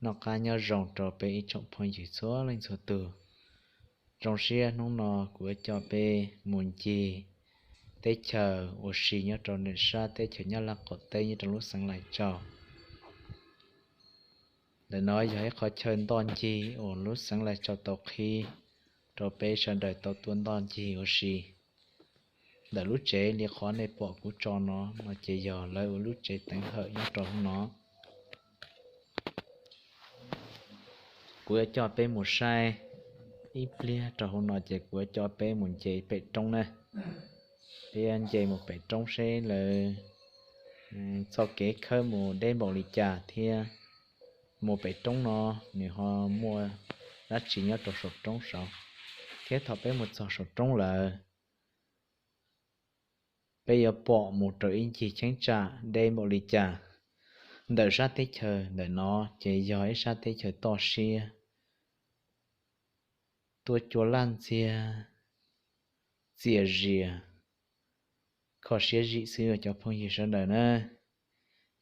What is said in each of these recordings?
Noj qab nyob zoo rau peb ib tsoom phooj ywg txhua leej txhua tus. Zoo siab hnub no kuv yuav coj peb mus ncig teb chaws ua si nyob rau ntawm sab teb chaws Nyab Laj qaum teb nyob rau lub xeev Lais Tsaus. Ntawm no yog ib qhov chaw ntoj ncig uas lub xeev Lais Tsaus tau qhib rau peb sawv daws tau tuaj ntoj ncig ua si. Ntawm lub tsev li qhov nej pom kuv tso no, no ces yog lawv ua lub tsev teev hawm nyob rau hauv no. Kuv yuav coj peb mus saib ib pliag rau hauv no ces kuv yuav coj peb mus nce pem roob na. Peb yuav nce mus pem roob seb lawv txoj kev khawb mus deb npaum li cas thiab mus pem roob no nws ho muaj dab tsi nyob rau saum roob saud. Thiab thaum peb mus txog saum roob lawm, peb yuav pom mus rau ib ncig cheeb tsam deb npaum li cas. Ntawm sab teb chaws ntawm no ces yog ib sab teb chaws toj siab, tuaj cua laj ntxiag, txias zias, kho siab zim xwb cov phooj ywg sawv daws na.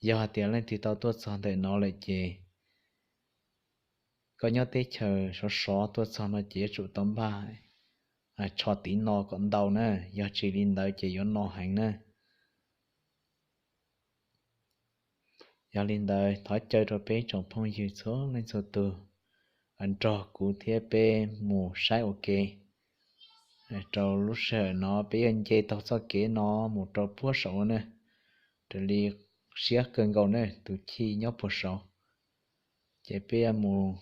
Yog hais tias leej twg tau tuaj txog ntawm no lawm ces koj nyob teb chaws sov sov tuaj txog no ces yuav tsum tau npaj tsho tiv no kom ntau na, yog tsis li ntawd ces yuav no heev na. Yog li ntawd thov caw rau peb tsoom phooj ywg txhua leej txhua tus nrog kuv thiab peb mus saib ua ke. Rau lub sij hawm no peb yuav nce taug txoj kev no mus rau puag saud na, raws li siab kawg nkaus na, tus chij nyob puag saud. Ces peb yuav mus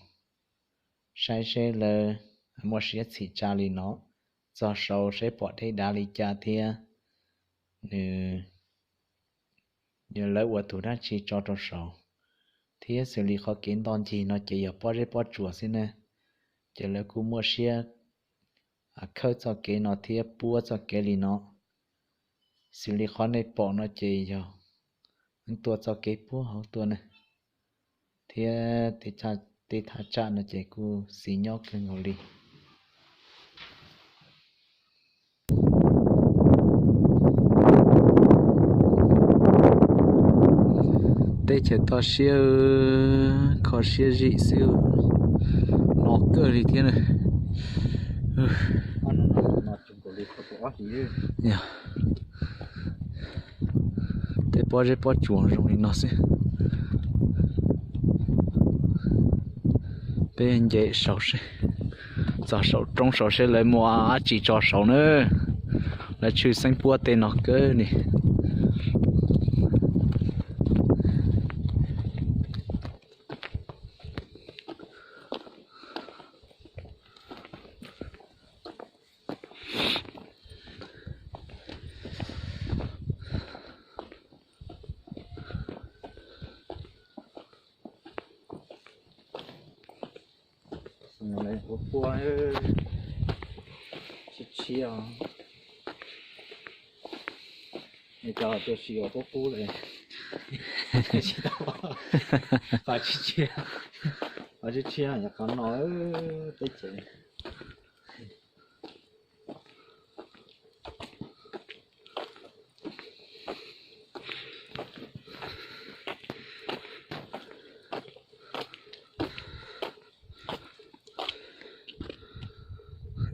saib seb lawv muaj siab txhim tsa li no, txog saud seb pom deb dav li cas thiab nws, lawv ua tus dab tsi tso rau saud. Thiab xws li qhov kev ntoj ncig no ces yog pob zeb pob tsuas xwb na, ces lawv kuj muaj siab khawb txoj kev no thiab puab txoj kev li no. Xws li qhov nej pom no ces yog tua txoj kev puag hauv tuaj na, thiab tej thaj tsam no ces kuj xis nyob kawg nkaus li. Teb chaws toj siab, kho siab zim xwb, no kawg li thiab na. Tej pob zeb pob tsuas zoo li no xwb. Peb nce saud seb, txog saum roob saud seb lawv muaj dab tsi tso saud na. Lawv tshwj xeeb puab tej no kawg li. Ua pua, tshiab tshiab, cov tiam sis ua qub qub li, tsis tau, qhov tshiab tshiab, qhov tshiab tshiab yog qhov no, teb chaws.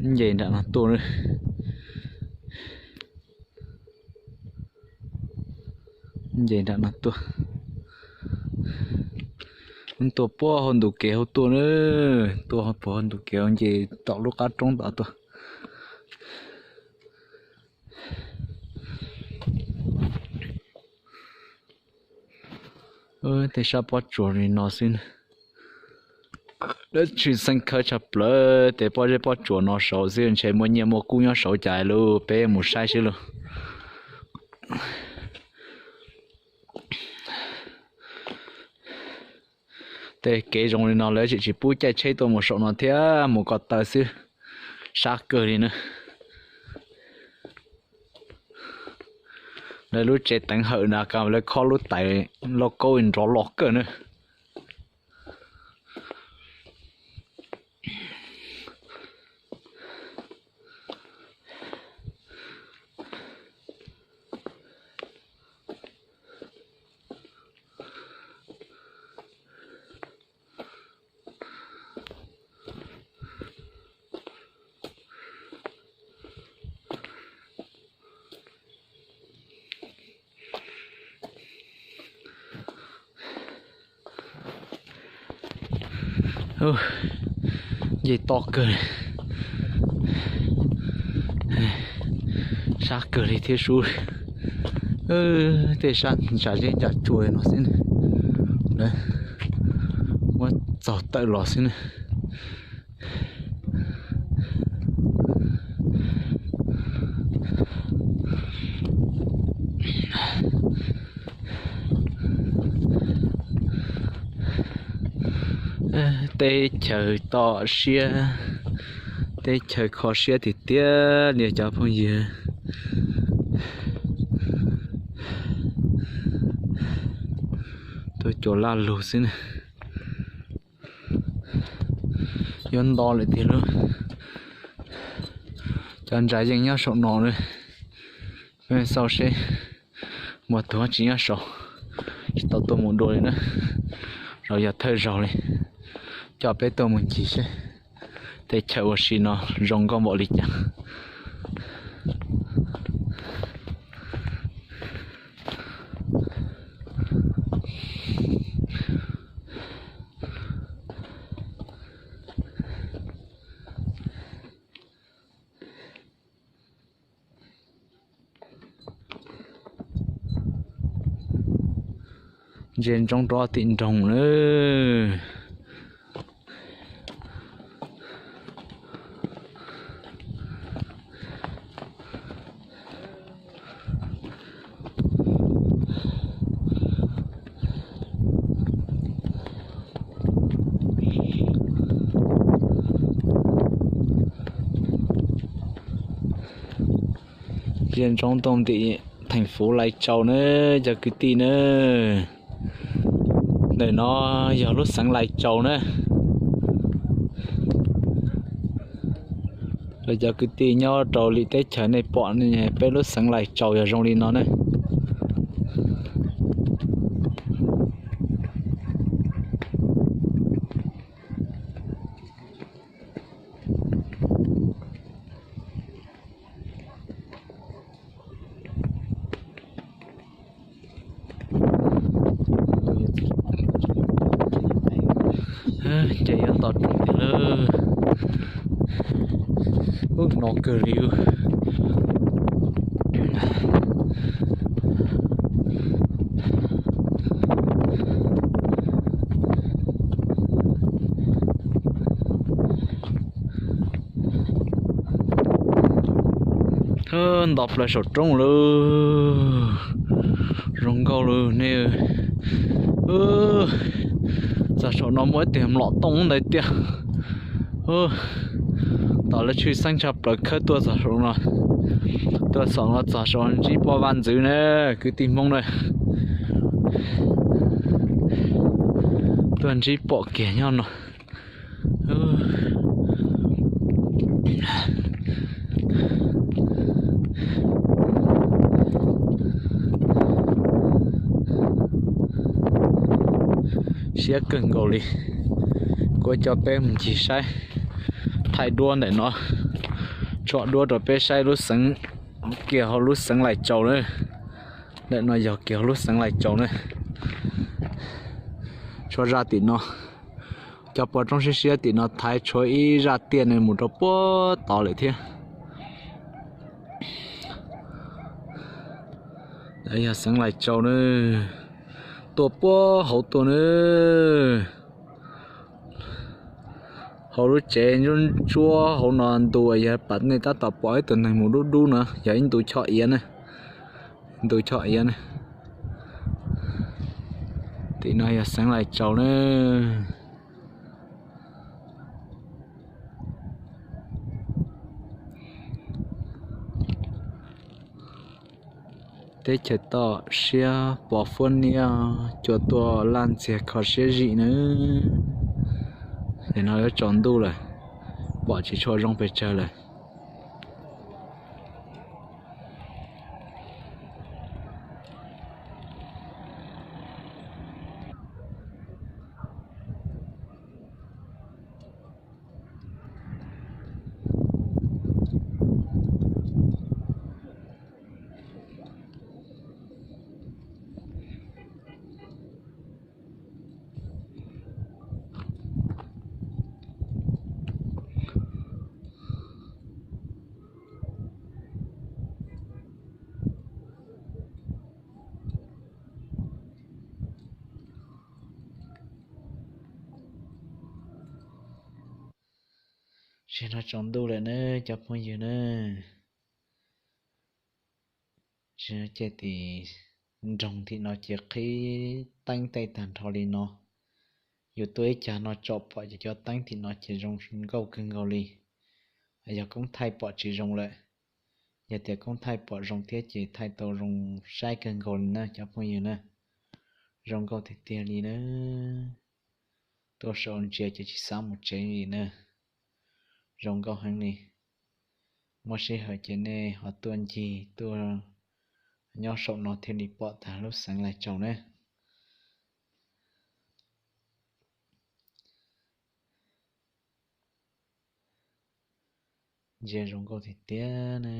Nce nram no tuaj, nce nram no tuaj, tuaj puag hauv ntu kev hauv tuaj na, tuaj puag hauv ntu kev hauv nce tom lub qab roob tom tuaj. Tej sab pob tsuas li no xwb, dab tsi xeeb khawb tshaj plaws, tej pob zeb pob tsuas no saud xwb ntshe muaj nyiaj muaj kub nyob saud cas lauj, peb mus saib seb lauj. Tej kev zoo li no lawv tseem tsis pub caij tsheb tuaj mus saum no thiab, mus ko taw xwb, sab kawg li na. Lawv lub tsev teev hawm na, lawv khob lub tais lauj kaub nrov loj kawg na. Nce toj kawg, sab kawg li thiab sub. Tej sab ntsa zeb ntsa tsua no xwb na. Muab txaug tawm los xwb na. Teb chaws toj siab, teb chaws kho siab tiag tiag li cov phooj ywg. Tuaj cua laj lug xwb na. Yuav nto lawm tiag lauj. Cov ntsa yeej nyob saum no na. Peb xauj seb muaj tus tsis nyob saud, tsis tau tuaj mus dua li na. Zaum yog thawj zaug li, coj peb tuaj mus ncig seb teb chaws ua si no zoo nkauj npaum li cas. Ntsia ntsoov rau tim nroog na. Ntsia ntsoov tuaj tim theem fuv Lais Tsaus na, cov kwv tij na. Ntawm no yog lub xeev Lais Tsaus na. Rau cov kwv tij nyob rau lwm teb chaws nej pom peb lub xeev Lais Tsaus yog zoo li no ne. Ces yuav tos rooj tiag lawm. Ub, no kawg li. Thawj nto plaws saum roob lawm. Zoo nkauj lawm ne. Txog saum no muaj ib tug mlom tooj ntawd tiag. Tom lawv tshwj xeeb tshaj plaws khawb tuaj txog saum no. Tuaj saum no txog saum ntsib pom vaj ntxwv na, kwv tij Hmoob na. Tuaj ntsib pom kiag nyob no. Siab kawg nkaus li. Kuv coj peb mus ncig saib, thaij duab ntawm no, tso duab rau peb saib lub xeev, kiag hauv lub xeev Lais Tsaus na. Ntawm no yog kiag hauv lub xeev Lais Tsaus na. Tshuav zaj tim no, cov pua roob siab siab tim no thaiv tshuav ib zaj tiaj no mus rau puag tod lawm thiab. Yog xeev Lais Tsaus na, tuaj puag hauv tuaj na. Hauv lub tsev ntsuab ntsuab hauv no ntu yog pam nej tab tom pom ib tug neeg mus dub dub no yog ib ntu choj iav na. Ntu choj iav na. Tim no yog xeev Lais Tsaus na. Teb chaws toj siab pos fuab niab, cua tuaj laj ntxiag kho siab zim na. Nim no yuav tsaus ntuj lawm, pom tsis tshua zoo pes tsawg lawm. Tsis no tsaus ntuj lawm nawb cov phooj ywg nawb. Ces tim nroog tim no ces qhib teeb tej tag nrho li no. Yus tuaj ib cag no tsom pom ces cov teeb tim no ces zoo nkauj kawg nkaus li. Yog koob thaij pom tsis zoo lawm. Yog tias koob thaij pom zoo thiab ces thaij tau zoo saib kawg nkaus li na cov phooj ywg na. Zoo nkauj tiag tiag li na. Tuaj saum ntsia ces tsis xav mus tsev li na. Zoo nkauj heev li. Muaj sij hawm ces nej ho tuaj ncig tuaj nyob saum no thiaj li pom tag lub xeev Laij Tsaus na. Ntsia zoo nkauj tiag tiag na.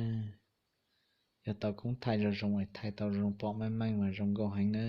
Yog tau koob thaij zoo zoo es thaij tau zoo pom meej meej mas zoo nkauj heev na.